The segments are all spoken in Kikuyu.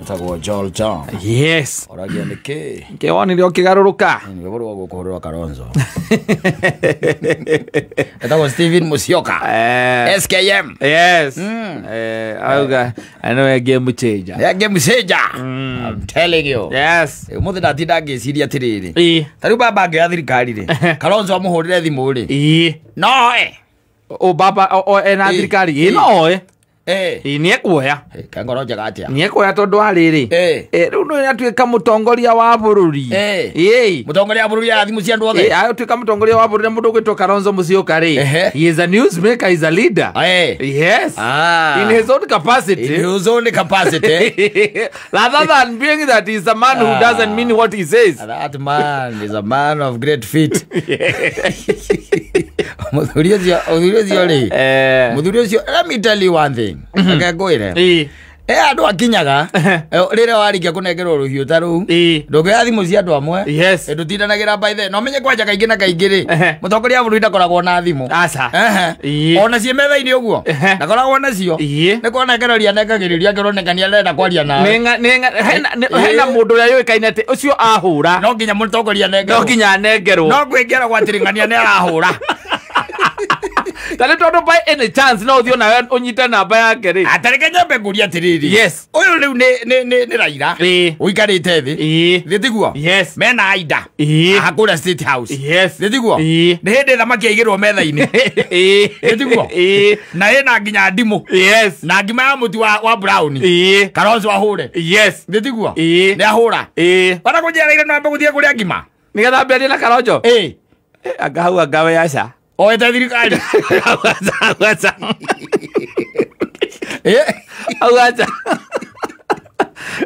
Etagwo Joel John. Yes. Oragia nĩkĩ? Kĩwonire ũkĩgarũrũka. Nĩ rwĩmbo rwa gũkũhũrĩrwo Kalonzo. Etagwo Steven Musyoka. SKM. Yes. Auga anĩwe game changer. Yeah, game changer. I'm telling you. Yes. Ũmũthĩ ndatinda ngĩciria atĩrĩrĩ. Ĩĩ. Ta rĩu baba angĩoya thirikari rĩ, Kalonzo amũhũrĩre thimũ rĩ. Ĩĩ. No eh. O baba o ena Ĩĩ. thirikari ĩ Ĩĩ. no ĩ. Eh. Ĩĩ nĩekuoya. Ka ngoro njega atĩa? Nĩekuoya tondũ wa rĩrĩ. Eh. Rĩu nĩ atuĩka mũtongoria wa bũrũri. Eh. Ĩĩ. Mũtongoria wa bũrũri ara thimũ cia andũ othe. Atuĩka mũtongoria wa bũrũri na mũndũ ũgwĩtwo Kalonzo Musyoka rĩ. Ehe. He is a newsmaker, he is a leader. Eh. Yes. Ah. In his own capacity. In his own capacity. Rather than being that he's a man who Ah. doesn't mean what he says. That man is a man of great feat. Mũthuri ũcio rĩ. Mũthuri ũcio, let me tell you one thing. Reke ngwĩre. Ĩĩ. Andũ akinyaga rĩrĩa warĩkia kũnengerwo rũhiũ ta rũu Ĩĩ. ndũngĩoya thimũ cia andũ amwe. Yes. Ndũtindanagĩra by the no menye kwanja kaingĩ na kaingĩ rĩ Ehe. mũtongoria wa bũrũri ndakoragwo na thimũ. Aca. Ehe. Ĩĩ. Ona ciĩ metha-inĩ ũguo Ehe. ndakoragwo nacio. Ĩĩ. Nĩ kũnengereria anengagĩrĩria akĩronekania arenda kwaria nawe. Hena mũndũ ũrĩa yũĩkaine atĩ ũcio ahũra No nginya mũtongoria anengerwo. no nginya anengerwo. No kwĩngĩra gwatĩrĩng'ania nĩ arahũra. Ta nĩ tondũ by any chance no ũthiĩ onawe ũnyite namba yake rĩ. Atareke nyambe ngũrie atĩrĩrĩ. Yes. Ũyũ rĩu nĩ Raila. Ĩĩ. Ũikarĩte thĩ. Ĩĩ. Thĩ tiguo? Yes. Mena Aida. Ĩĩ. Haha kũrĩa State House. Yes. Thĩ tiguo? Ĩĩ. Nĩ hĩndĩ thamaki yaigĩrwo metha-inĩ. Ĩĩ. Thĩ tiguo? Ĩĩ. Na ĩna nginya ndimũ. Yes. Na ngima ya mũtu wa brown. Ĩĩ. Kalonzo ahũre. Yes. Thĩ tiguo? Ĩĩ. Nĩ ahũra. Ĩĩ. Wana kũnjĩra Raila no ambe gũthiĩ kũrĩa ngima. Nĩgetha ambĩrĩrie na Kalonzo. Ĩĩ. Anga hau anga we aca. Oete thirikari. Hau aca, hau aca. Ĩĩ. Hau aca.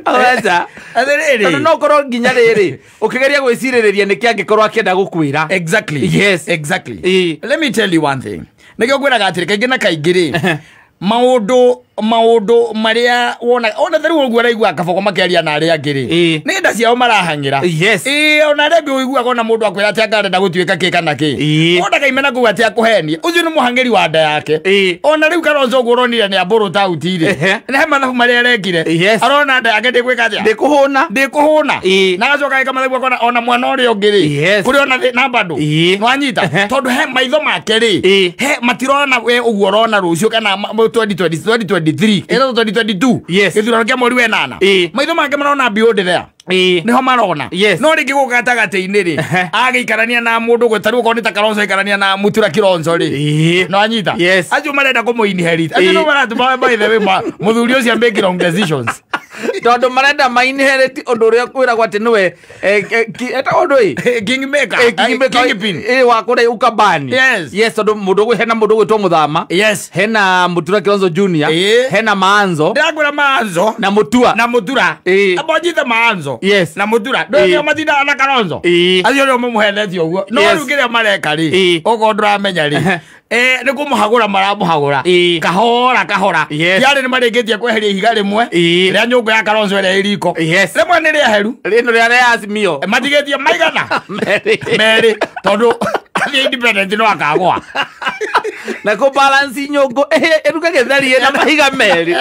Hau aca. Atĩrĩrĩ. Tondũ no ũkorwo nginya rĩrĩ ũkĩgeria gwĩcirĩrĩria nĩkĩ angĩkorwo akĩenda gũkwĩra. Exactly. Yes. Exactly. Ĩĩ. Let me tell you one thing. Nĩkĩo ngwĩraga atĩrĩ kaingĩ na kaingĩ rĩ maũndũ marĩa wona ona ta rĩu ũguo ũraigua Kabogo makĩaria na arĩa angĩ rĩ Ĩĩ. nĩ nda ciao marahang'ĩra. Yes. Ĩĩ ona arĩa angĩ ũiguaga ona mũndũ akwĩra atĩ anga arenda gũtuĩka kĩ kana kĩ. Ĩĩ. Ona kaimena kũu atĩ akũhenie ũcio nĩ mũhang'ĩri wa nda yake. Ĩĩ. Ona rĩu Kalonzo ũguo ũronire nĩ ambũrũta out rĩ Ehe. nĩ he mathabu marĩa arekire. Yes. Arona nda yake ndĩgwĩka atĩa? Ndĩkũhũna. Ndĩkũhũna. Ĩĩ. Na agacoka agĩka mathabu akona ona mwana ũrĩa ũngĩ rĩ Yes. kũrĩ ona na bado. Ĩĩ. Nĩwanyita? Ehe. Tondũ he maitho make rĩ Ĩĩ. he matirona we ũguo ũrona rũciũ kana 2023 ĩno 2022 Yes. gĩthurano kĩa mweri wa ĩnana. Ĩĩ. Maitho make marona beyond there. Ĩĩ. Nĩho marona. Yes. No rĩngĩ gũkũ gatagatĩ-inĩ rĩ Ehe. agĩikarania na mũndũ ũguo ta rĩu okorwo nĩ ta Kalonzo aikarania na Mutura Kilonzo rĩ Ĩĩ. nĩwanyita? Yes. Acio marenda kũmũ-inherit. Acio Ĩĩ. nĩo maratũma by the way mũthuri ũcio make wrong decisions. Tondũ marenda ma-inherit ũndũ ũrĩa kwĩragwo atĩ nĩwe etagwo ũndũ ĩ? Kingmaker. Kingmaker. Kingpin. Wa kũrĩa Ukambani. Yes. Yes, tondũ hena mũndũ ũgwĩtwo Mũthama. Yes. Hena Mutura Kilonzo Junior. Ĩĩ. Hena Maanzo. Ndĩrakwĩra Maanzo Na Mutua. na Mutura. Ĩĩ. Amba ũnyite Maanzo. Yes. Na Mutura. Ĩĩ. Ndũĩ matindaga na Kalonzo. Ĩĩ. Acio nĩo mamũhenetie ũguo. No Yes. rĩu kĩrĩa mareka rĩ, Ĩĩ. okorwo ndũramenya rĩ, nĩ kũmũhagũra maramũhagũra. Ĩĩ. Kahora kahora. Yes. Yarĩ nĩ marĩkĩtie kweheria ihiga rĩmwe Ĩĩ. rĩa nyũngũ ya Kalonzo ĩrĩa ĩ riko. Yes. Rĩmwe nĩ rĩeheru. Rĩno rĩa rĩa Azimio. Matigĩtie maigana Merĩ. merĩ tondũ athiĩ independent no akagũa. Na kũ balance nyũngũ ĩruge gĩtheri ĩna mahiga merĩ.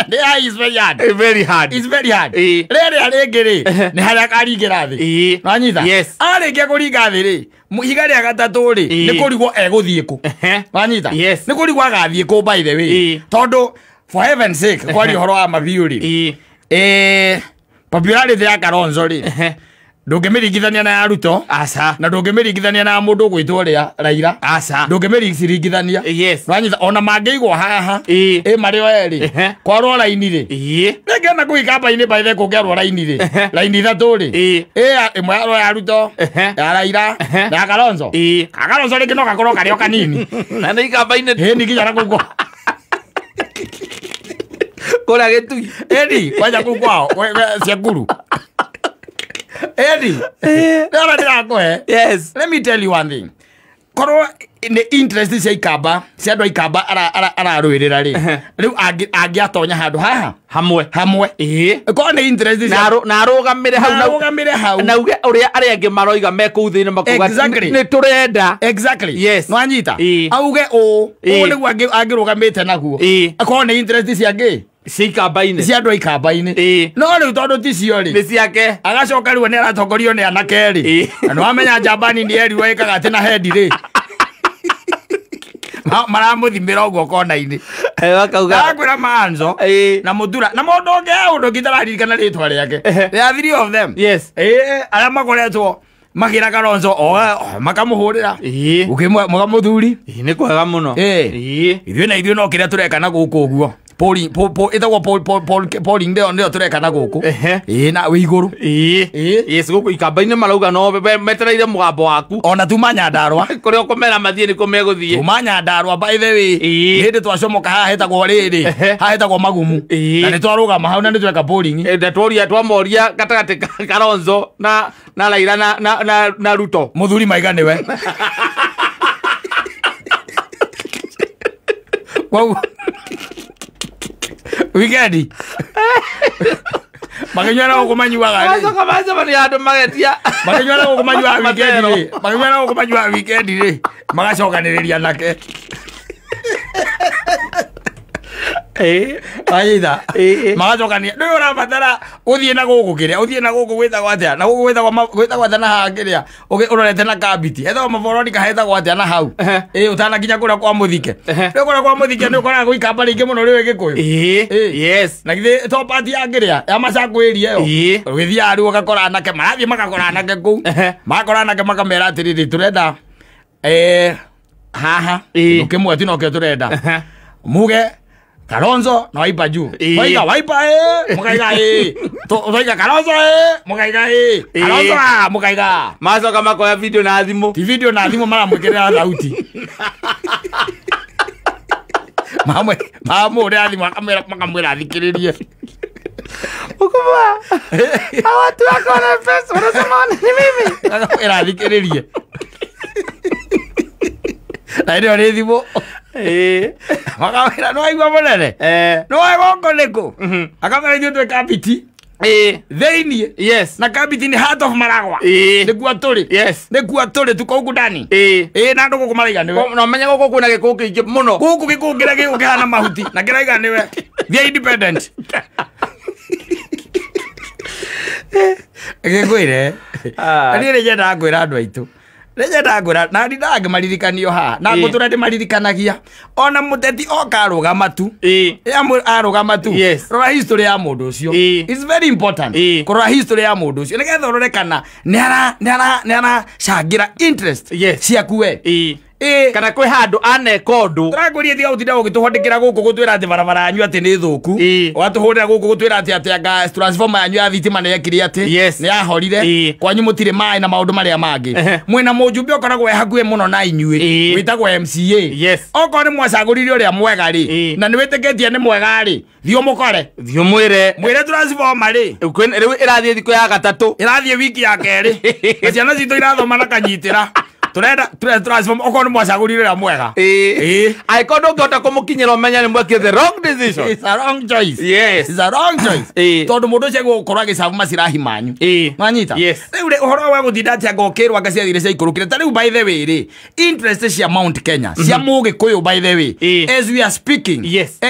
Is very hard. Very hard. It's very hard. Ĩĩ. Rĩrĩa rĩngĩ rĩ nĩ harĩa akaringĩra thĩ. Ĩĩ. Nĩwanyita? Yes. Arĩkia kũringa thĩ rĩ ihiga rĩa gatatũ rĩ Ĩĩ. nĩ kũrigwo egũthiĩ kũ. Ehe. Nĩwanyita? Yes. Nĩ kũrigwo agathiĩ kũ by the way. Ĩĩ. Tondũ for heaven's sake kwaria ũhoro wa mabiũ rĩ Ĩĩ. Popularity ya Kalonzo rĩ Ehe. ndũngĩmĩringithania na ya Ruto Aca. na ndũngĩmĩringithania na ya mũndũ ũgwĩtwo ũrĩa Raila. Aca. Ndũngĩmĩringithania. Yes. Nĩwanyita? Ona mangĩigwo haha Ĩĩ. ĩ marĩ o erĩ Ehe. kwarwo raini rĩ Ĩĩ. rĩngĩ ona kũu ikamba-inĩ by the way kũngĩarwo raini rĩ Ehe. raini ithatũ rĩ Ĩĩ. ĩmwe yarwo ya Ruto Ehe. ya Raila Ehe. na ya Kalonzo. Ĩĩ. Ka Kalonzo rĩngĩ no gakorwo karĩ o kanini. Na nĩ ikamba-inĩ Ĩĩ ni nginya na kũu kwao. kũrĩa Gĩtui. Ĩni kwanja kũu kwao Ciankuru. Ĩni ndĩrona ndĩrakũhe. Yes. Let me tell you one thing. Korwo nĩ interest cia ikamba cia andũ a ikamba ararũĩrĩra rĩ rĩu angĩatonya handũ haha Hamwe. hamwe. Ĩĩ. Korwo nĩ interest cia Na arũgamĩre hau na arũgamĩre hau na uge ũrĩa arĩa angĩ maroiga me kũu thĩinĩ makuga Exactly. nĩ tũrenda. Exactly. Yes. Nĩwanyita? Ĩĩ. Auge ũũ Ĩĩ. ũũ nĩguo angĩrũgamĩte naguo. Ĩĩ. Akorwo nĩ interest cia ngĩ Cia ikamba-inĩ. Cia andũ a ikamba-inĩ. No rĩu tondũ ti cio rĩ, nĩ ciake. Agacoka rĩu nĩ aratongorio nĩ anake rĩ. Na nĩ wamenya njamba nini erirwo ĩkaga atĩ na hendi rĩ, maramũthimĩra ũguo kona-inĩ. Makauga Arakwĩra manzo na mũtura na mũndũ ũngĩ, ũndũ ũngĩ itararirikana rĩtwa rĩake. There are three of them. Arĩa makoretwo makĩra Kalonzo o makamũhũrĩra. Mũkamũthuri. Nĩ kwega mũno. Ithuĩ na ithuĩ no kĩrĩa tũreka na gũkũ ũguo. Polling, ĩtagwo polling nĩyo tũreka na gũkũ. Na wĩ igũrũ. Yes, gũkũ ikamba-inĩ marauga no metereire mũgambo waku. Ona tuma Nyandarua. Kũrĩa ũkũmera mathiĩ nĩkuo megũthiĩ. Tuma Nyandarua, by the way. Hĩndĩ twacomoka haha hetagwo rĩrĩ. Haha hetagwo Magumu. Na nĩ twarũgama hau na nĩ tweka polling. Na tworia twamoria gatagatĩ ka Kalonzo na Raila na Ruto. Mũthuri maiga nĩwe. Koguo wikendi makĩnyua na gũkũ manyuaga rĩ. Macoka macemania andũ magetia. Makĩnyua na gũkũ manyuaga wikendi Matero. rĩ, makĩnyua na gũkũ manyuaga wikendi rĩ, magacokanĩrĩria nake. Wanyita? Magacokania ndũĩ ũrabatara ũthiĩ na gũkũ kĩrĩa, ũthiĩ na gũkũ gwĩtagwo atĩa, na gũkũ gwĩtagwo atĩa, na haha kĩrĩa ũrorete na kambiti hetagwo maboronika, hetagwo atĩa na hau. Ũtanakinya kũrĩa kwa mũthike. Rĩu kũrĩa kwa mũthike nĩ ũkoraga gwĩkamba rĩingĩ mũno rĩu Gĩkũyũ. Na githĩ to pati ya kĩrĩa ya Macakwĩria ĩyo. Ũgĩthiaga rĩu ũgakora anake marathiĩ magakora anake kũu. Magakora anake makamera atĩrĩrĩ, tũrenda haha kĩndũ kĩmwe tu nokĩo tũrenda, muge Kalonzo na Wiper juu. Twaiga Wiper mukaiga Twaiga Kalonzo mukaiga Kalonzo mukaiga. Macoka makoya video na thimũ. Ti video na thimũ, maramwĩkĩrĩra thauti. Mamwe mamũrĩra thimũ akamwĩra makamwĩra athikĩrĩrie. Mkubwa. Hawa watu wako na pesa wanasema ni mimi. Akamwĩra athikĩrĩrie. Na ĩyo nĩ thimũ. Makamwĩra nĩ waigua mũnene. Nĩ waigua gũkũ nĩkũ? Akamwĩra ithuĩ twĩ Kabiti. Thĩiniĩ. Na Kabiti nĩ heart of Maragwa. Nĩkuo tũrĩ. Nĩkuo tũrĩ, tuko huku ndani. Na andũ gũkũ maraiga nĩwe. Na ũmenye gũkũ kwĩna gĩkũyũ kĩingĩ mũno. Gũkũ gĩkũyũ kĩrĩa gĩkũ kĩhana mahuti na kĩraiga nĩwe. Thiĩ independent. Gĩkwĩre. Na niĩ nĩ nyendaga kwĩra andũ aitũ. Nĩ nyendaga kwĩra na ndindaga ngĩmaririkanio haha na ngũtũra ndĩmaririkanagia ona mũteti oka arũgama tu. Arũgama tu. Rora history ya mũndũ ũcio. It's very important. Kũrora history ya mũndũ ũcio nĩgetha ũrore kana nĩ aracangĩra interest ciaku we. Kana kwĩ handũ aneka ũndũ. Tũrakwĩria tiga gũtinda ũgĩtũhondekera gũkũ gũtwĩra atĩ barabara yanyu atĩ nĩ thũku. Ũgatũhũrĩra gũkũ gũtwĩra atĩ anga transformer yanyu ya thitima nĩ yekire atĩ. Nĩ yahorire. Kwanyu mũtirĩ maĩ na maũndũ marĩa mangĩ. Mwĩna mũjumbe ũkoragwo e hakuhĩ mũno na inyuĩ. Wĩtagwo MCA. Okorwo nĩ mwacagũrire ũrĩa mwega rĩ, na nĩ wĩtĩkĩtie nĩ mwega rĩ, thiĩ ũmũkore. Thiĩ ũmwĩre. Mwĩre transformer rĩ. Rĩu ĩrathiĩ thikũ ya gatatũ. Ĩrathiĩ wiki ya kerĩ. Na ciana citũ irathoma na kanyitĩra. Turenda transform okorwo nĩ mwacagũrire ũrĩa mwega. Angĩkorwo ndũngĩhota kũmũkinyĩra ũmenye nĩ mwekire the wrong decision. It's a wrong choice. It's a wrong choice. Tondũ mũndũ ũcio egũkorwo agĩcabu macirahi manyu. Nwanyita? Rĩu rĩ, ũhoro wa gũtinda atĩ anga ũkĩrwo anga ciathire ciaikũrũkire ta rĩu, by the way rĩ, interest cia Mount Kenya cia Mũgĩkũyũ, by the way, as we are speaking,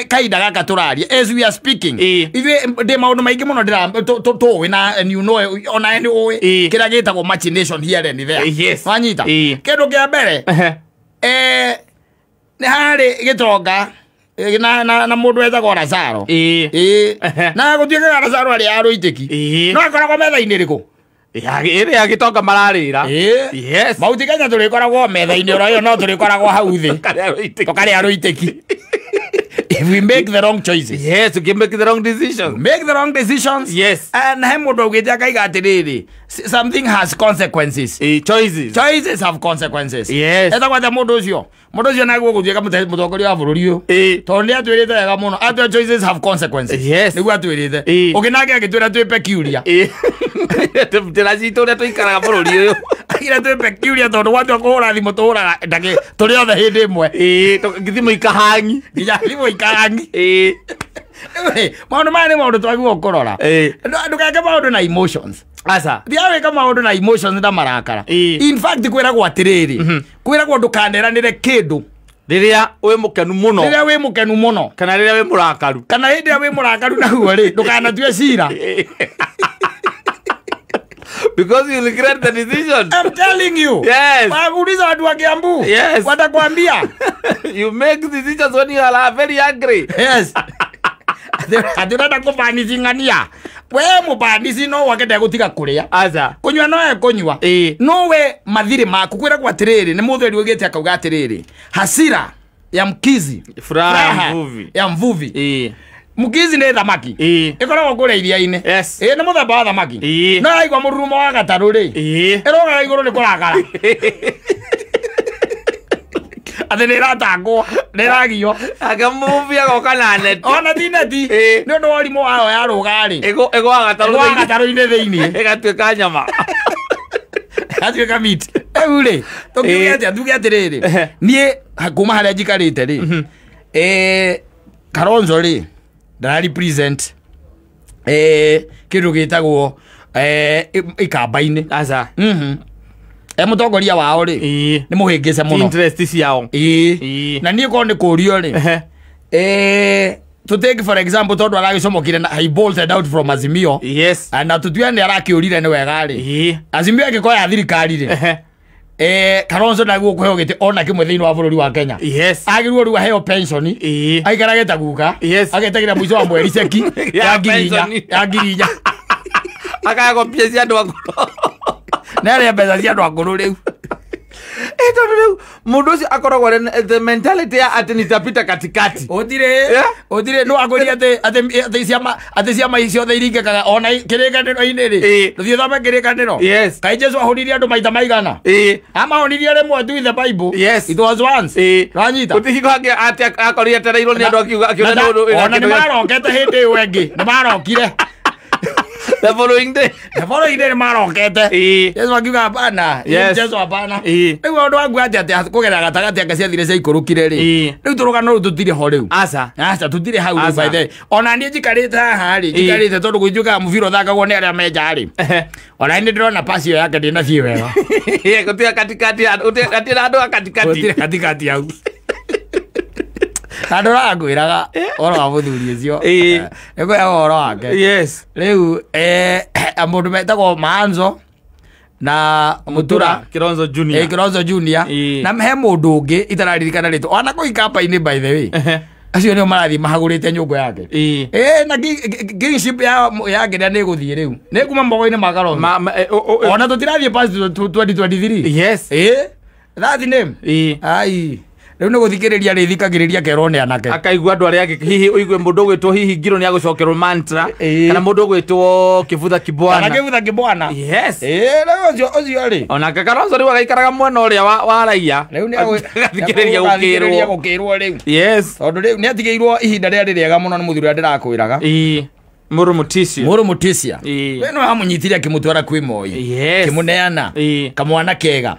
kahinda gaka tũraria, as we are speaking, ithuĩ ndĩ maũndũ maingĩ mũno ndĩra tũĩ na and you know, ona nĩ ũĩ kĩrĩa gĩtagwo machination here and there. Nwanyita? Kĩndũ kĩa mbere, nĩ harĩ gĩtonga na mũndũ wetagwo Lazaro. Na gũtuĩkaga Lazaro arĩ ya rũitĩki. No akoragwo metha-inĩ rĩkũ? Ĩrĩa gĩtonga mararĩra. Mount Kenya tũrĩkoragwo metha-inĩ oro ĩyo, no tũrĩkoragwo hau thĩ. Tũkarĩa rũitĩki. If we make the wrong choices. Yes, you can make the wrong decisions. Make the wrong decisions. Na he mũndũ augĩte akaiga atĩrĩrĩ, something has consequences. Choices. Choices have consequences. Etagwo atĩa mũndũ ũcio? Mũndũ ũcio naguo gũtuĩka mũtongoria wa bũrũri ũyũ. Tondũ nĩ atwĩrĩte wega mũno. Atwĩra choices have consequences. Nĩguo atwĩrĩte. Ũngĩ nake agĩtwĩra twĩ peculiar. Njĩra citũ ũrĩa tũikaraga bũrũri ũyũ. Akĩra twĩ peculiar tondũ gwatua kũhũra thimũ tũhũraga ndagĩ tũrĩ othe hĩndĩ ĩmwe. Thimũ ikahangi. Nginya thimũ ikahangi. Maũndũ maya nĩ maũndũ twagĩrĩirwo kũrora. Ndũgeke maũndũ na emotions. Aca. Tiga wĩka maũndũ na emotions na marakara. In fact, kwĩragwo atĩrĩrĩ, kwĩragwo ndũkaneranĩre kĩndũ Rĩrĩa wĩ mũkenu mũno. Rĩrĩa wĩ mũkenu mũno. Kana rĩrĩa wĩ mũrakaru. Kana hĩndĩ ĩrĩa wĩ mũrakaru naguo rĩ, ndũkanatue cira. Because you regret the decision. I'm telling you. Yes. Wauliza watu wa Kiambu. Yes. Watakwambia. You make decisions when you are very angry. Yes. Atirenda kũbanicing'ania. We mũbanici no wakenda gũtiga kũrĩa. Aca. Kũnyua no ekũnyua. No we mathirĩ maku kwĩragwo atĩrĩrĩ, nĩ mũtheri ũgĩte akauga atĩrĩrĩ, hasira ya mkizi furaha mvuvi. Ya mvuvi. Mkizi nĩ thamaki. Ĩkoragwo kũrĩa iria-inĩ. Yes. Nĩ mũthemba wa thamaki. No yaigua mũrurumo wa gatarũ rĩ, ĩrogaga igũrũ nĩ kũrakara. Atĩ nĩ ĩratangwo, nĩ ĩragio. Anga mũvuvi agoka na neti. Ona ti neti. Nĩ ũndũ wa ũrimũ wayo yarũga rĩ. Ĩgũaga gatarũ-inĩ thĩinĩ. Ĩgatuĩka nyama. Ĩgatuĩka meat. Rĩu rĩ, tũkiuge atĩa, tuge atĩrĩrĩ, niĩ kuma harĩa njikarĩte rĩ, Kalonzo rĩ, ndara represent kĩndũ gĩtagwo ikamba-inĩ. Aca. Mũtongoria wao rĩ, nĩ mũhĩngĩce mũno. Interest ciao. Na niĩ korwo nĩ kũũrio rĩ, to take for example tondũ aragĩcomokire na he bolted out from Azimio. Yes. Na tũtue nĩ arakĩũrire nĩ wega rĩ. Azimio ĩngĩkorwo ya thirikari rĩ, Kalonzo ndaguo kũheo gĩtĩ ona kĩmwe thĩinĩ wa bũrũri wa Kenya. Yes. Agĩrĩirwo rĩu aheo pension. Aikarage ta guka. Yes. Agetagĩra mũico wa mweri ceki ya 4,000 ya 4,000. Akagwo mbia cia andũ akũrũ. Nĩ arĩa mbeca cia andũ akũrũ rĩu. Tondũ rĩu mũndũ ũcio akoragwo the mentality ya atĩ nitapita katikati. Ũtirĩ ũtirĩ no akwĩrie atĩ ciama atĩ ciama ciothe iringĩkaga ona kĩrĩkanĩro-inĩ rĩ. Tũthiĩ thome kĩrĩkanĩro. Yes. Kaĩ Jesũ ahũririe andũ maita maigana? Amahũririe rĩmwe tu in the Bible. Yes. It was once. Wanyita. Gũtirĩ hingo hangĩ atĩ akorire etereirwo nĩ andũ akiuga akiona nĩ ũndũ. Ona nĩ marokete hĩndĩ ĩyo ĩngĩ. Nĩ marokire. The following day. The following day marokete. Yesu akiuga hapana. Yes. Yesu hapana. Rĩu ũndũ wangu atĩ atĩ kũgerera gatagatĩ anga ciathire ciaikũrũkire rĩ. Rĩu tũrũgano rũu tũtirĩ ho rĩu. Aca. Aca tũtirĩ hau rĩu by the way. Ona niĩ njikarĩte haha rĩ, njikarĩte tondũ gũituĩkaga mũbira ũthakagwo nĩ arĩa me nja rĩ. Ona niĩ ndĩrona pasi ĩyo yake ndĩnathiĩ wega. Gũtirĩ katikati, gũtirĩ andũ a katikati. Gũtirĩ katikati hau. Na ndũrakwĩraga ũhoro wa mũthuri ũcio. Nĩngwĩraga ũhoro wake. Yes. Rĩu mũndũ metagwo Maanzo na Mutura Kilonzo Junior. Kilonzo Junior. Na he mũndũ ũngĩ itararirikana rĩtwa ona kũu ikamba-inĩ by the way. Acio nĩo marathiĩ mahagũrĩte nyũngũ yake. Na kingship ya nginya nĩ ĩgũthiĩ rĩu. Nĩ kuma moko-inĩ ma Kalonzo. Ona tũtirathiĩ past 2023. Yes. That's the name. Ai. Rĩu nĩ gũthikĩrĩria rĩ thikagĩrĩria kerwo nĩ anake. Akaigua andũ arĩa angĩ hihi ũigue mũndũ ũgwĩtwo hihi Ngiro nĩ agũcokerwo mantra kana mũndũ ũgwĩtwo Kĩbutha Kĩbwana. Kana Kĩbutha Kĩbwana. Yes. Rĩu ũcio ũcio rĩ. Onake Kalonzo rĩu agaikaraga mwena ũrĩa wa raia. Rĩu nĩ agathikĩrĩria gũkĩrwo rĩu. Yes. Tondũ rĩu nĩ atigĩirwo ihinda rĩarĩ rĩega mũno nĩ mũthuri ũrĩa ndĩrakwĩraga. Mũrũ Mutisia. Mũrũ Mutisia. We no amũnyitire akĩmũtwara kwĩ Moi. Yes. Kĩmũneana. Kamwana kega.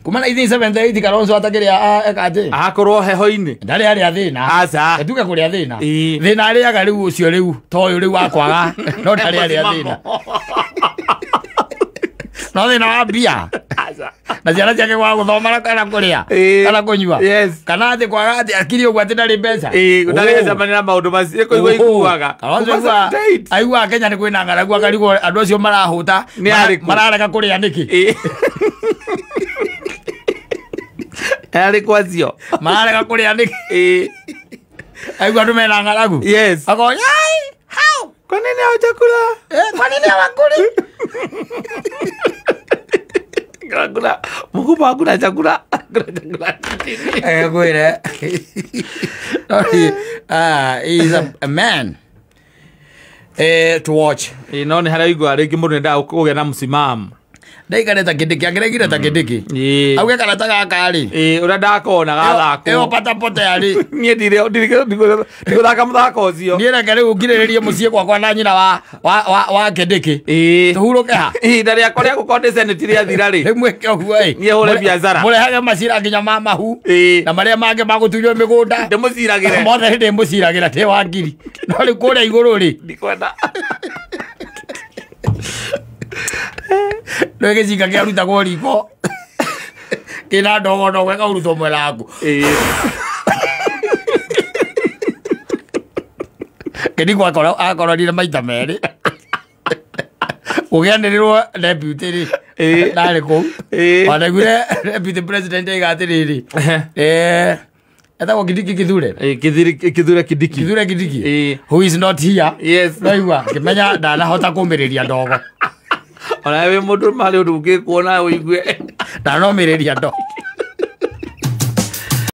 Kuma 1978 Kalonzo atakĩrĩa eka atĩ akorwo heho-inĩ ndarĩ arĩa thĩna. Aca. Tuge kũrĩa thĩna. Thĩna arĩaga rĩu ũcio rĩu ta ũyũ rĩu wakwaga no ndarĩ arĩa thĩna. No thĩna wa mbia. Aca. Na ciana ciake kwaga gũthoma kana kũrĩa kana kũnyua. Yes. Kana atĩ kwaga atĩ akiri ũguo atĩ ndarĩ mbeca. Ndarĩ acemania na maũndũ macio kũigua iguaga. Kalonzo aiguaga Kenya nĩ kwĩna ng'aragu akarigwo andũ acio marahũta mararega kũrĩa nĩkĩ. Arĩ kwacio. Mararega kũrĩa nĩkĩ. Aigua andũ mena ng'aragu. Yes. Akoya, how? Kwa nini hawajakula? Kwa nini hawakuli? Kuna mkubwa hakuna chakula. Hakuna chakula. Kwire. He's a man. To watch. No nĩ harĩa ũiguaga rĩngĩ mũndũ nĩendaga kũgĩa na msimamo. Ndaikare ta Kindiki, angĩregire ta Kindiki. Auge karata gaka rĩ. Ũrĩa ndakona gathakwo. Ĩyo patapotea rĩ. Niĩ ndigũthaka mũthako ũcio. Niĩ reke rĩu ngirĩrĩrie mũciĩ gwakwa na nyina wa Kindiki. Tũhurũke ha. Ihinda rĩakwa rĩa gũkorwo ndĩ senate rĩathira rĩ. Rĩu mwĩke ũguo ĩ. Niĩ hũre biacara. Mũrehage macira nginya ma mahu. Na marĩa mangĩ ma gũtunywo mĩgũnda. Ndĩmũciragĩre. Mothe nĩ ndĩmũciragĩra ndĩ wa ngiri. No rĩu kũrĩa igũrũ rĩ. Ndikwenda. Nĩ gĩcinga kĩarutagwo riko. Kĩna ndogo ndogo ĩkahurutwo mwena waku. Kĩndiko akoronire maita merĩ. Gũkĩanĩrĩrwo deputy rĩ, ndarĩ kũu. Wanaiguire deputy president aiga atĩrĩrĩ, etagwo Kindiki Kithure. Kithure Kindiki. Kithure Kindiki who is not here. Yes. Naigua ngĩmenya ndanahota kũmĩrĩria ndogo. Ona wĩ mũndũ marĩ ũndũ ũngĩkuona ũigue. Ndanomĩrĩria ndogo.